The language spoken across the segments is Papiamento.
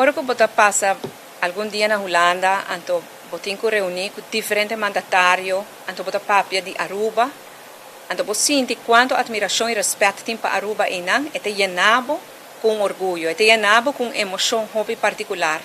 Ora ku bo ta pasa algun dia na Hulanda, anto bo tin ku reuní ku diferente mandatario, anto bo ta papia di Aruba, anto bo sinti kuantu atmirashon i rèspèt tin pa Aruba einan, e ta yena bo ku un orguyo, e ta yena bo ku un emoshon hopi partikular.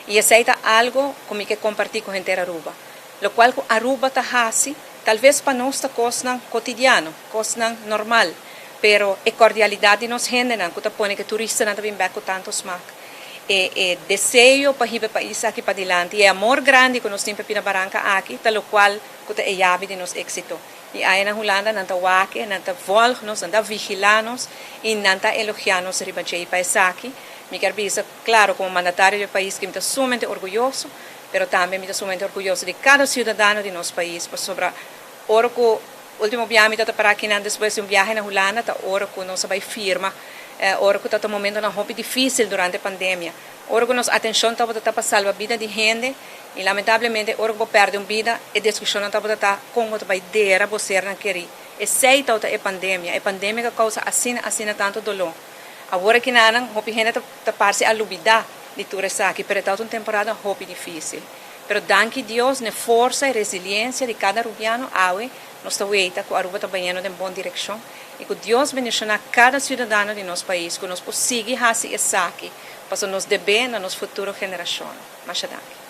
I esei ta algu ku mi ke kompartí ku henter Aruba. Lokual ku Aruba ta hasi, talves pa nos ta kosnan kotidiano, kosnan normal, pero e kordialidat di nos hendenan ku ta pone ku e turistanan ta bin bèk ku tantu smak, e e deseo pa hiba e pais aki padilanti i e amor grandi ku nos tin pa e Pina Baranka aki ta lokual ku ta e yabi di nos éksito. I aya na Hulanda nan ta wak, nan ta vòlg nos, nan ta vigilá nos i nan ta elogiá nos riba dje. I pa esaki mi kier bisa klaro komo mandatario di e pais ku mi ta sumamente orguyoso, pero tambe mi ta sumamente orguyoso di kada siudadano di nos pais pasobra ora ku Ultimo biaha mi ta ta para akinan despues di un biahe na Hulanda ta ora ku nos a bai firma, ora ku tabata momentonan hopi difisil durante pandemia, ora ku nos atenshon tabata ta pa salba bida di hende i lamentablemente ora ku bo pèrdè un bida e diskushonnan tabata ta kon bo ta bai dera bo sernan kerí. Esei tabata e pandemia, e pandemia ku a kousa asina asina tantu doló. Awor akinanan hopi hende ta parse a lubidá di tur esaki pero e tabata un temporada hopi difisil. Pero danki Dios n'e forsa i resiliensia di kada Arubiano awe nos ta weita ku Aruba ta bayendo den bon direkshon i ku Dios bendishoná kada siudadano di nos pais ku nos por sigui hasi esaki pasobra nos debé na nos futuro generashonnan. Masha danki.